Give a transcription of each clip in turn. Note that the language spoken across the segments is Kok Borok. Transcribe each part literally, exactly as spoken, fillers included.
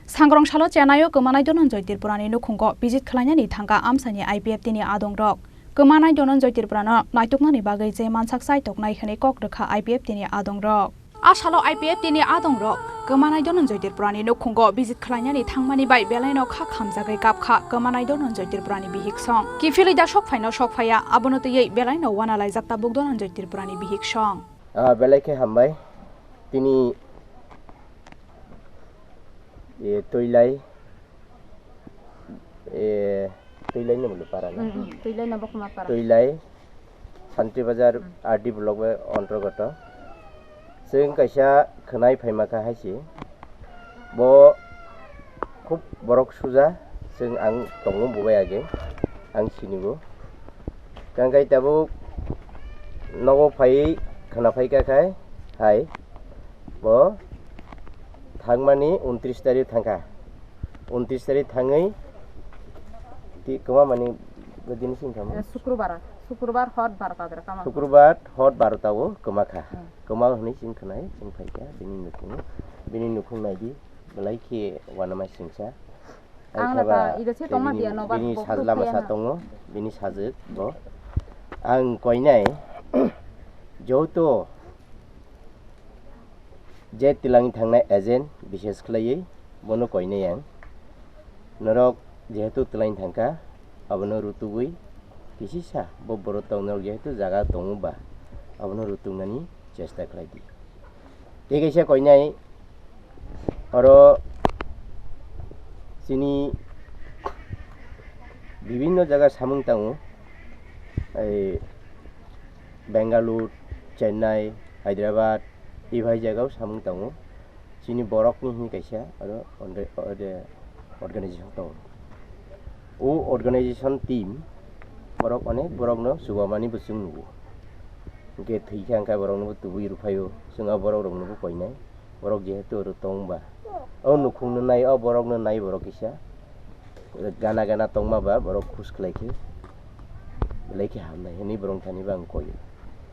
Sangrong salo Chennai-o kwmanai Dhananjay Tripurani nukhungo visit khlainani thangkha amchaini I P F T ni adongrok. Kwmanai Dhananjay Tripurano naituknani bagwi je mansak chaitoknai hwnwi kok rwkha I P F T ni adongrok. A salo I P F T ni adongrok kwmanai Dhananjay Tripurani nukhungo visit khlainani thangmani bai belaino kha khamjagwi kapkha kwmanai Dhananjay Tripurani bihiksong. Kiphilwi da sokphaino sokphaiya, abono twiwi belaino wanalaijak tabuk Dhananjay Tripurani bihiksong. Ah, belai khe hambai. Tini, e, Twilai, e, Twilai ni mulu para na? Hmm, hmm. Twilai na Bokma para. Twilai, Santri Bazar, hmm, R D block bai ontrogoto. Chwng kaisa khwnai phaima kha hai se. Bo khub borok suja, chwng ang tongo bo bai age, ang sinigo. Kangkai tabuk nogo phaiwi khwna phaikha khai hai bo thangmani untris tarik thangkha. Untris tarik thangwi ti kwma mani bini sing thangma? Eh, Sukrubar, Sukrubar hot barota dra kama. Sukrubar hot barota o kwma kha. Hmm. Kwma hwnwi chwng khwnai, chwng phaikha bini nukhung, bini nukhung naidi belai khe uanama singsa. Ang Ai lata kheba ida se tei tongma bini, dia, nobar bini boktuk sajla masa phiyana. Tongo, bini sajwk bo. Ang koinai, joto je twilangni thangnai agent, bishes khlaiwi bono koinai ang. Norok jehetu twilangni thangkha, abono rutugwi kisisa bo borok tong, norok jehetu jaga tongo ba, abono rutuknani chesta khlai di. Tei kaisa koinai oro chini bibinno jaga samung tango, ei Bengaluru, Chennai, Hyderabad, ibai jagao samung tango. Chini borokni hwnwi kaisa oro onre-, ore-, organization tongo. O organization team borok onek borokno chubamani bo chwng nugo. Hwnkhe thwi khe ang khe borokno bo tubui rwphaio, chwng a borok rokno bo koinai. Borok jehetu oro tong ba, o nukhungno nai, o borokno nai borok kisa. Gana gana tongma ba borok khus khlai khe belai khe hamnai hwnwi borok thani bo ang koio.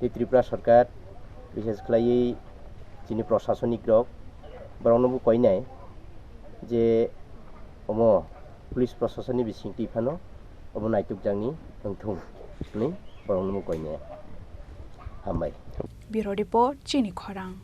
Tei Tripura Sarkar, bishes khlaiwi chini prosasonik rok, borokno bo koinai je omo police prosasonni bisingtwi phano obo naitukjakni wngthung hwnwi borokno bo koinai. Hambai. Bureau Report, Chini Khorang.